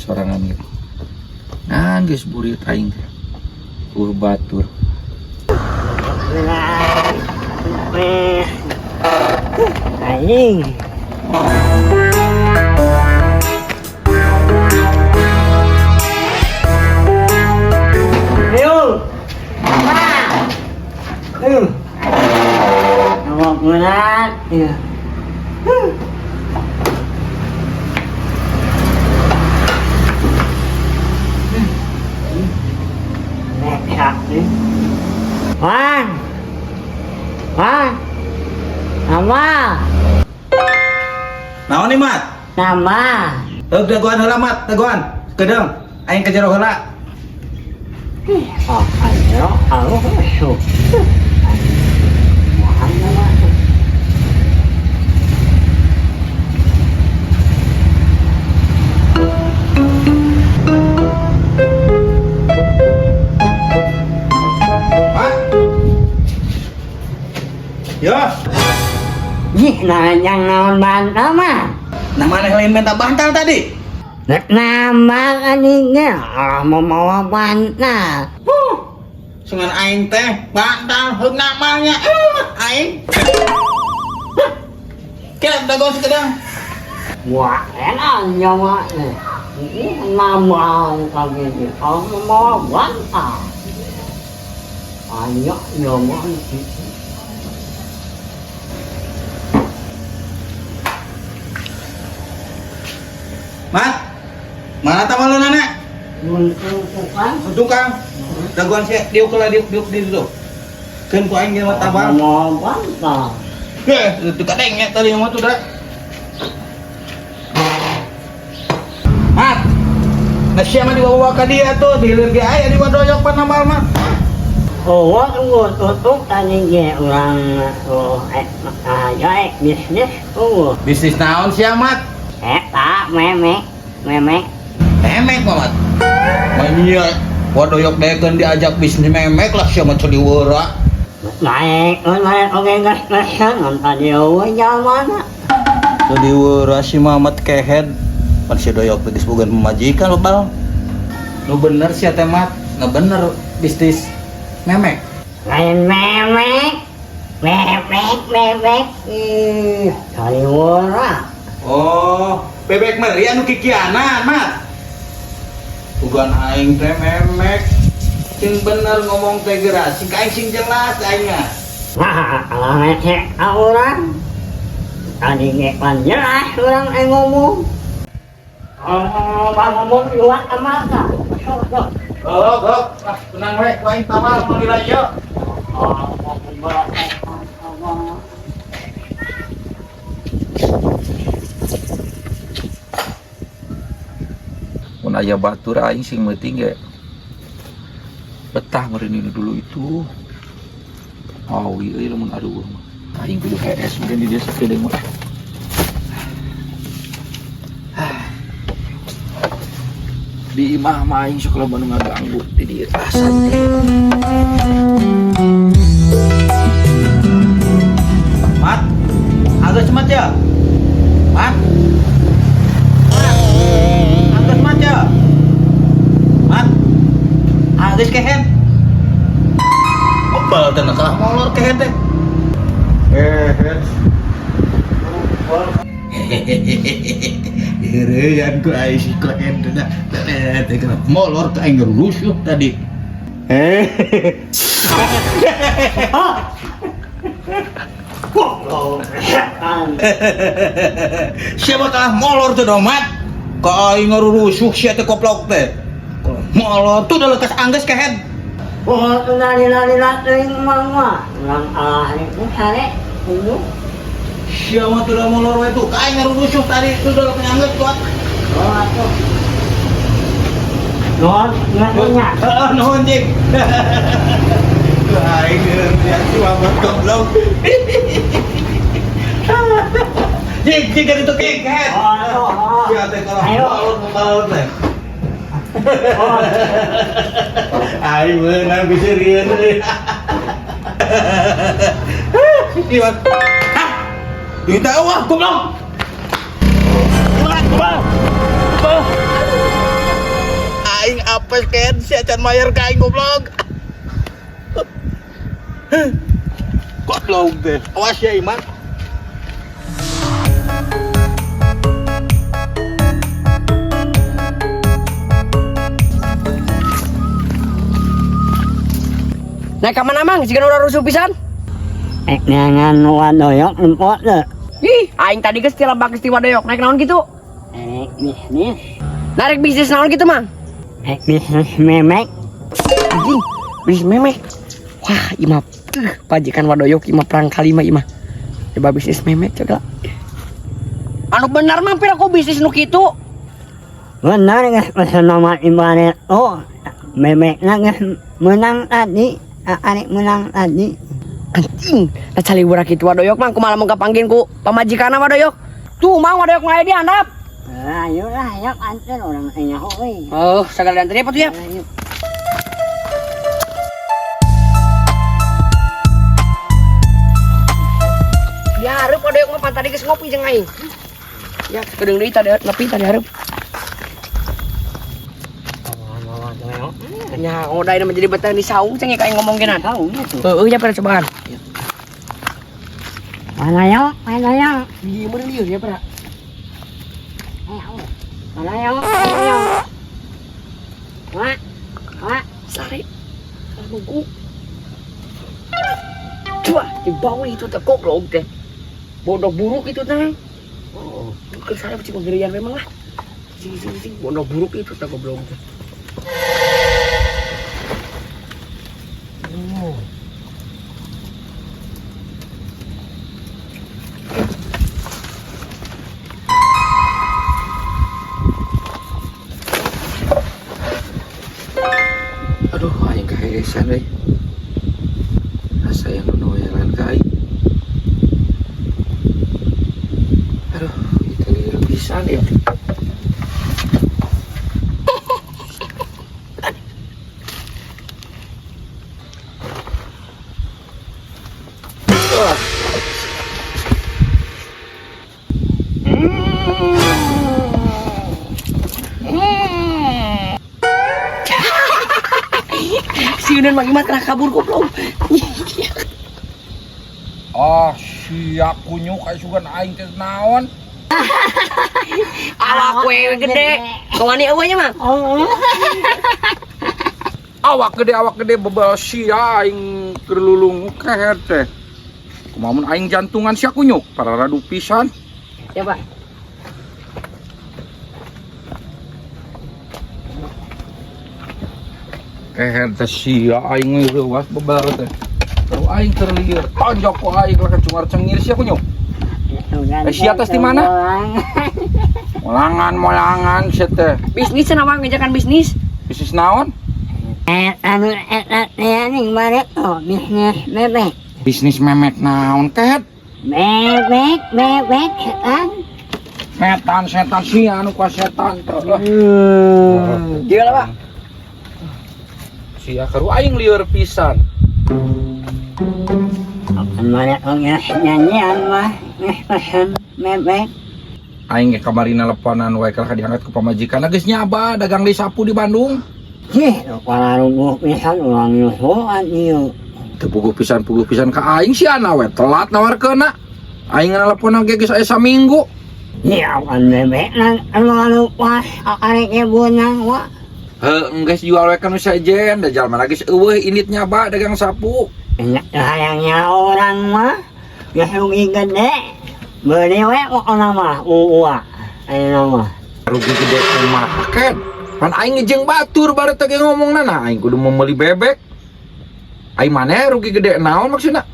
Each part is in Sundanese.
Sorangan gitu. Nah, geus burit aing teh. Batur. Anjing. Ayo. Ayo. Awak berat. Ya. Wan. Wan. Nama. Naon nih, Mat? Nama. Heug, dagoan heula, Mat, dagoan. Kedeung, aing ke jero heula. Oh, ayo, ayo, ayo. Mat. Yo, Ih, nanya naon bantal mah. nah mana lain minta bantal tadi? Rek nama anjingnya, ah mau mawa bantal. Huh. Sungan aing teh bantal heug namanya. Aing. Huh. Kira dagoan sekedang. Wah, enak nyawa. Ini nama kami ini, kalau mau mawa bantal. Ayo, nyawa. Mat. Mana tamaleunana? Tukang. Tukang. Dagoan sia diuk heula, diuk diuk di ditu. Keun ku aing mah tabal. Mau bantal. Eh, itu kadengnya tadi mah tuh dah. Mat. Nah, sia mah dibawa ka dia tuh, dihilir ge aya di wadoyok pan nambal mah. Oh, tunggu tutup tadi ge orang oh ayo bisnis oh. Bisnis naon sia, Mat? Tak memek memek. Memek mah, Mat. Manya wadoyok dekeun diajak bisnis memek lah sia mah celiwera. Naik, naik, oke gas gas tadi oh zaman. Celiwera si Mamat kehead. Pan si doyok teh geus boga pamajikan bebal. Nu bener sia teh, Mat, nu bener bisnis memek. Lain memek, memek, memek, ih, celiwera. Oh, bebek meri anu kikianan, Mat. Bukan aing teh memek. Sing bener ngomong teh geura, sing ka aing sing jelas aing mah. Nah, kalau ngecek orang, tadi ngepan jelas orang ngomong. Oh, bang ngomong luar amal ka. Oh, oh, ah, tenang we, ku aing tawal mau nilai ieu. Oh, Mun aya batur aing sing meuting ge betah meureun ini dulu itu. Awi euy lamun aduh mah. Aing kudu hees meureun di dieu sakedeung mah. Di imah mah aing sok loba nu ngaganggu di dieu ah santai. Mat, agak mat ya? Mat? Mat? Agak mat ya? Mat? Agak kehen? Obal teh kalah molor kehen teh. Kehen. Heureuyan ku aing si kehen teh dah. Teh teh molor teh aing rusuh tadi. Siapa kalah molor tuh domat? Ka aing ngarurusuh sia teh koplok teh. Molor tuh udah lekas angges kehed. Oh, tuh lari-lari lari mama. Orang Allah itu sare, tunggu. Siapa tuh udah molor we tuh? Ka aing ngarurusuh tadi tuh udah lekas angges kuat. Oh, atuh. Nuhun, ingat. Heeh, nuhun jing. Tuh aing lihat si Mamat goblok. Jing, jing dari tuh jing, kehed. Oh, atuh, oh. Sia teh kalah Ayo. molor molor teh. Oh. Aing meunang bisa rieun euy. Iwan. Hah? Kita wah goblok. Goblok, goblok. Goblok. Apes ken si acan mayar ka aing goblok. Goblok teh. Awas ya Iman. Naik ka mana, Mang? Jiga urang rusuh pisan. Ek neangan wadoyok nempo teu. Ih, aing tadi geus ti lebak geus ti wadoyok. Naik naon gitu? Erek bisnis. Narik bisnis naon gitu, Mang? Ek bisnis memek. Anjing, bisnis memek. Wah, imah pajikan wadoyok imah perang kalima imah. Coba bisnis memek coba. Anu benar Mang, pira aku bisnis nu kitu? Benar geus pesen nomor ibarat. Oh, memekna geus menang tadi. Arek menang tadi. Anjing, nah cali burak kitu wadoyok Mang, kumaha lamun kapanggih ku pamajikanna wadoyok. Tuh Mang wadoyok mah aya di handap. Ayo lah, ayo anter orang nyaho euy. Oh, sagala diantar apa tuh ya? Ayo. Di hareup wadoyok mah pan tadi geus ngopi jeung aing. Ya, kedeung deui tadi nepi tadi hareup. Nya, ngodain menjadi betah di saung ceng kayak ngomong genan. Saung itu. Heeh, ya pada cobaan. Mana yo? Mana yo? Iya, meureun lieur ya, Pra. Mana yo? Mana yo? Wah. Wah. Sare. Mengku. Wah, di bawah itu teh goblok teh. Bodoh buruk itu teh. Oh, ke sana cing gerian memang lah. Sing sing sing bodoh buruk itu teh goblok teh. Oh. Aduh, aing kaheesan euy. Asa yang nu noelan ka aing. Aduh, itu lieur pisan ya. Wah. Si Yunan Mang Imat kena kabur goblok. Ah, sia kunyuk aya sugan aing teh naon? Awak we gede. Kawani eueuh nya, Mang. Oh. Awak gede bebal sia aing keur lulung keher teh. Kumaha mun aing jantungan sia kunyuk, pararadu pisan. Ya, Pak. Keher teh sia aing leuwas bebal teh. Terus aing keur lieur, tonjok ku aing lah cungar cengir sia kunyuk. Sia tes di mana? Molangan sia teh. Bisnis cenah Mang, ngejakan bisnis. Bisnis naon? Anu eta teh ning bare oh bisnis bebek. Bisnis memek naon kehet? Bebek, bebek setan. Setan, setan sia anu ka setan teh. Lah. Gila, Pak. Sia karu aing lieur pisan. Apan bare oh geus nyanyian mah geus pesen bebek. Aing ge kamari neleponan wae kalah diangkat ku pamajikan geus nyaba dagang deui sapu di Bandung. Cih, pararuguh pisan urang nyusulan ieu. Teu puguh pisan ka aing sia we telat nawarkeunna. Aing neleponan ge geus aya saminggu. Ya apan bebek nang anu pas arek beunang wa. Heuh, geus jual we ka nu sejen, da jalma geus eueuh indit nyaba dagang sapu. Enak hayangnya orang mah geus rugi gede. Beuli we pokona mah uua. Ayeuna mah. Rugi gede kumaha ken? Pan aing jeung batur bare teh ge ngomongna nah aing kudu meuli bebek. Aing maneh rugi gede naon maksudna?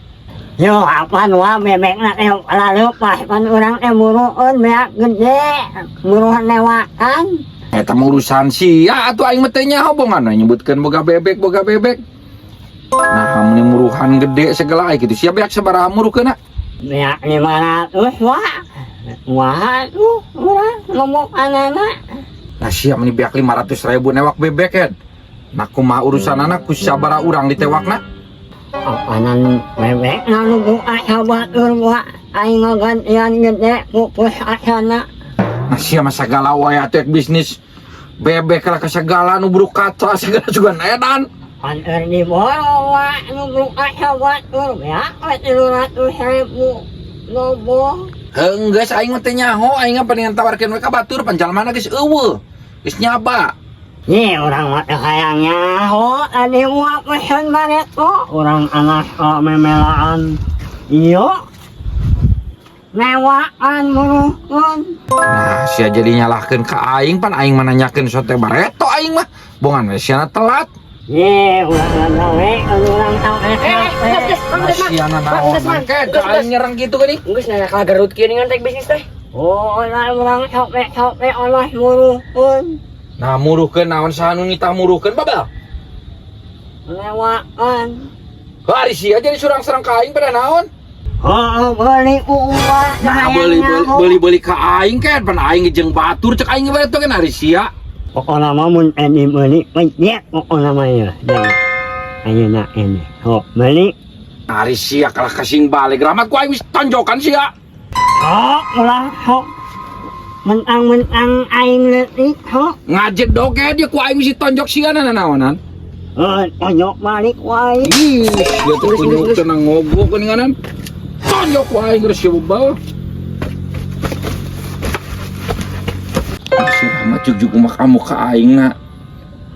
Yo apan wa bebekna teh laleupas pan urang teh murueun beak gede, muruhan lewakan. Eta mah urusan sia atuh aing mah teh nyaho bongan nyebutkeun boga bebek boga bebek. Nah, mun muruhan gede segala aing kitu sia beak sabaraha murukeunna? Beak 500 wa. Wah tuh urang ngomong anana. Nah sia meni beak 500.000 newak bebek ed. Nah kumaha urusanana ku sabaraha urang ditewakna? Apanan bebek na nu buka sabatur wa aing ngagantian gede pupus asana. Nah sia mah sagala wae atuh ek bisnis. Bebek lah kasagala nu buruk kaca segala juga edan. Pan eur diborong wa nu buruk kaca batur beak we 300.000 lobo. Heuh geus aing mah teu nyaho, aing mah palingan tawarkeun we ka batur pan jalmana geus eueuh. Geus nyaba. Ye urang mah teu hayang nyaho tadi mah pesen bareto urang anak memelaan ieu mewaan muruhkeun. Nah, sia jadi nyalahkeun ka aing pan aing mah nanyakeun sote bareto aing mah. Bongan we siana telat. Ye urang gawe urang tau Geus, geus, Mang, geus, Mang. Siana naon Geus, Mang. Ke ka aing nyerang kitu geuning. Geus nanya ka Garut kieu ningan rek bisnis teh. Oh, urang sope-sope olah muruhkeun. Nah, muruhkeun naon saha nu nitah muruhkeun babel? Mewaan. Hari sia jadi surang-serang ka aing pada naon? Oh, beli uang. Nah, beli beli beli beli ka aing kan pan aing jeung batur cek aing bareto kan hari sia. Pokoknya mah mun eni beli pencet pokoknya mah ya. Ayeuna ini. Oh, beli. Hari sia kalah kasing balik rahmat ku aing wis tonjokan sia. Oh, ulah sok. Mentang-mentang aing leutik sok. Ngajet doge dia ku aing wis ditonjok sia na naonan. Oh, tonjok balik wae. Ih, sia teh kunyuk tenang ngogok geuninganan. Tonjok ku aing geus sia bebal. Si Rahmat jugjug mah kamu ka aing na.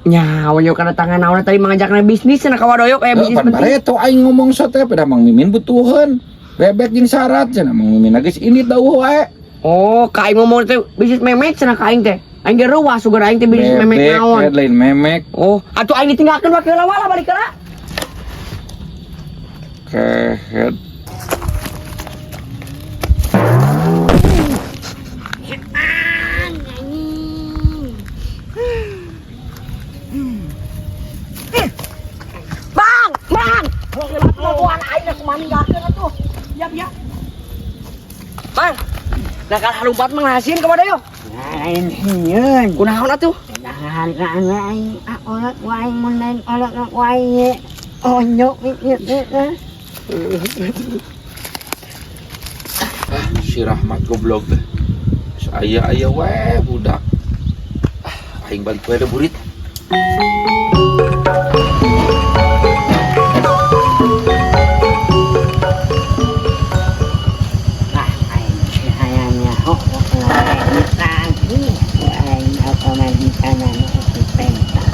Nya, wayo kana tangan naon tadi mengajakna bisnis cenah ka Wadoyok aya bisnis Pan penting. bareto aing ngomong sote pada Mang Mimin butuheun. Bebek jeung syarat cenah Mang Mimin geus ini dauh wae. Oh, ka aing ngomong teh bisnis memek cenah ka aing teh. Aing ge reuas sugan aing teh bisnis memek Bebek naon. head lain memek. Oh, atuh aing ditinggalkeun wakil wala balik heula. Kehed. Bang, bang. Heula aing aku mah ninggalkeun atuh. Siap ya. Bang, nah kalau halumpat mah ngahasin ka Wadoyok. Lain sieun. Kunaon atuh? Hargaan aing akolot wae mun lain kolot wae. Onyok ieu teh. Ah, si Rahmat goblok teh. Geus aya-aya wae budak. Ah, aing balik wae da burit. Lah aing hayangnya oh lain tadi aing apa majikan anu penta.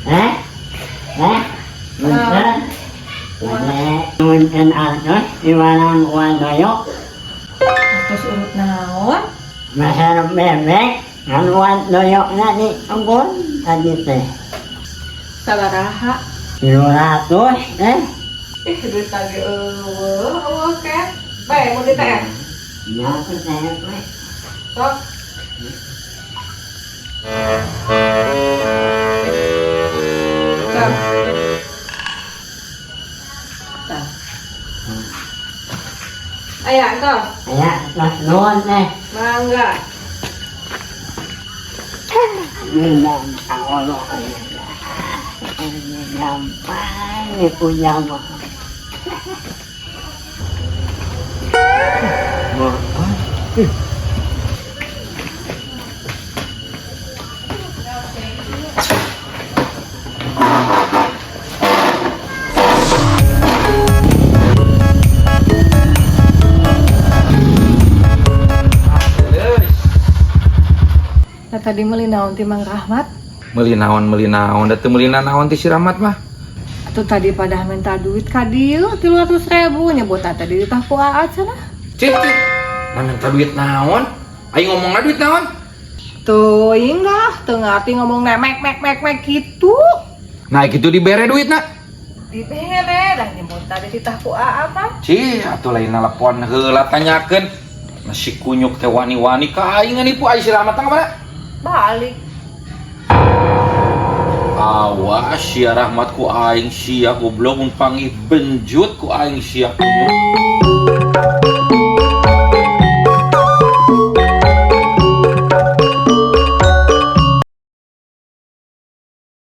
Eh? Eh? Bentar. Mun atos di warang Wadoyok. Atos urut naon? Masar bebek kan Wadoyokna di kebun tadi teh. Sabaraha? 300 eh. Ih, duit lagi eueuh, eueuh ke. Bae mun diteh. Ya teh we. Sok. Sok. Tah. Aya, tos. Aya tos nuhun teh. Mangga. Ngendang awalo nyampai punya mah. Nah, tadi meuli naon ti Mang Rahmat? Meuli naon da teu meuli naon ti si Rahmat mah. Atuh tadi pada minta duit ka dieu 300.000 nyebut tadi ditah ku Aa cenah. Cih, cih. Nah minta duit naon? Aing ngomongna duit naon? Teuing lah, teu ngarti ngomong mek mek mek mek kitu. Nah kitu dibere duitna. Dibere dah nyebut tadi ditah ku Aa mah. Cih, atuh lain telepon heula tanyakeun. Masih kunyuk teh wani-wani ka aing nipu aing si Rahmat tah mana? Balik. Awas sia Rahmat ku aing sia goblok mun panggih benjut ku aing sia kunyuk.